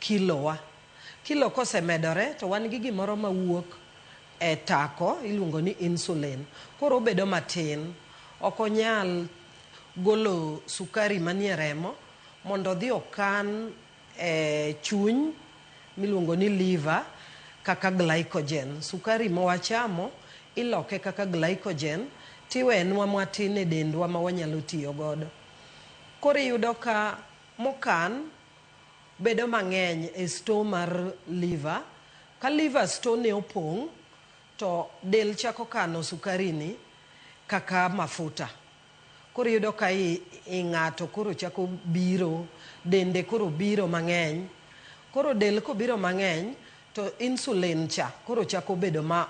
kilo wa. Kilo kosemedore to wan gi gimoro mawuok e tako iluongo ni insulin. Koro obedo matin. Ok onyal golo sukari manie remo mondo odhi okan e chuny miluongo ni liver kaka glycogen. Sukari ma wachamo iloke kaka glycogen tiwenwa matin e dendwa ma wanyalo tiyo godo. Koro iyudo ka mokan bedo mang'eny e store mar liver. Ka liver store ne opong' to del chako kano sukari ni kaka mafuta. Koro iyudo ka i ng'ato koro chako biro, dende koro biro mang'eny. Koro del kobiro mang'eny to insulin cha koro chako bedo ma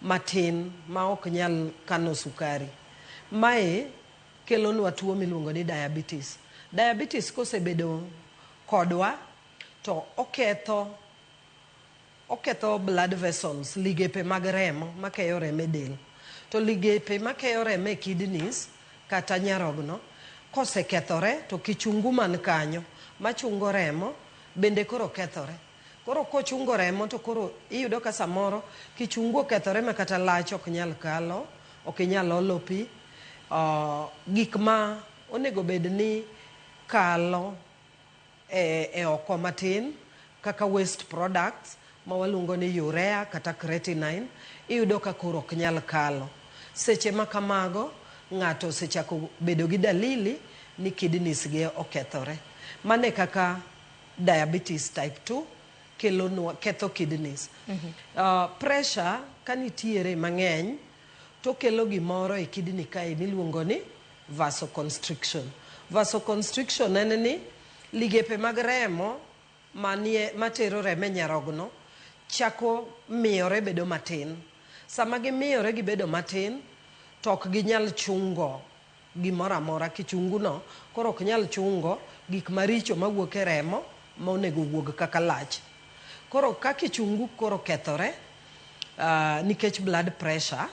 matin ma ok nyal kano sukari. Mae kelonwa tuo miluongo ni diabetes. Diabetes kosebedo kodwa to oketho oketho blood vessels, ligepe mag remo makeyo remo e del. To ligepe makeyo remo e kidneys kata nyarogno kosekethore to kichungu man kanyo machungo remo bende koro kethore. Koro kochungo remo to koro iyudo ka samoro kichungu okethore ma kata lach ok nyal kalo, ok inyal olo pi. Gik ma onego bed ni kalo e oko matin kaka waste products ma waluongo ni urea kata creatinine iyudo ka koro ok nyal kalo. Seche ma kamago ng'ato osechako bedo gi dalili ni kidneys ge okethore. Mano e kaka diabetes type 2 kelonwa ketho kidneys. Pressure ka nitiere mang'eny to kelo gimoro e kidney kae miluongo ni vasoconstriction. Vasoconstriction en ni ligepe mag remo manie matero remo e nyarogno chako miyore bedo matin. Sama gimiyore gibedo matin to ok ginyal chungo gimoro amora kichungu no koro ok nyal chungo gik maricho mawuok e remo ma onego wuog kaka lach. Koro ka kichungu koro okethore nikech blood pressure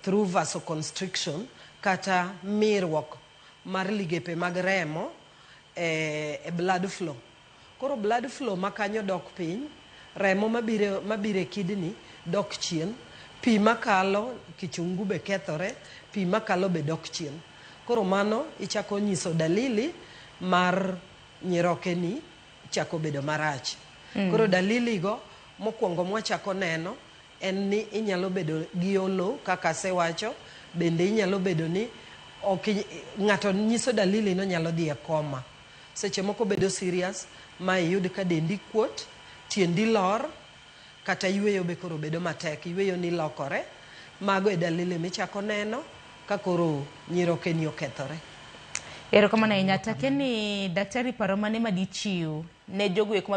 through vasoconstriction kata miruok mar ligepe mag remo e blood flow. Koro blood flow ma kanyo dok piny, remo mabiro e kidney dok chien, pi makalo kichungu be kethore, pi makalo be dok chien. Koro mano ichako nyiso dalili mar nyiroke ni chako bedo marach. Koro dalili go mokwongo mwachako neno en ni inyalo bedo gi olo kaka asewacho, bende inyalo bedo ni ok ng'ato nyiso dalili ni onyalo dhi e coma. Seche moko bedo serious ma iyud ka dendi kuot, tiendi lor, kata yweyo be koro bedo matek, yweyo ni lokore. Mago e dalili michako neno ka koro nyirokeni okethore. Erokamano ahinya. Take ni daktari paro mane madichiw ne jogo eko.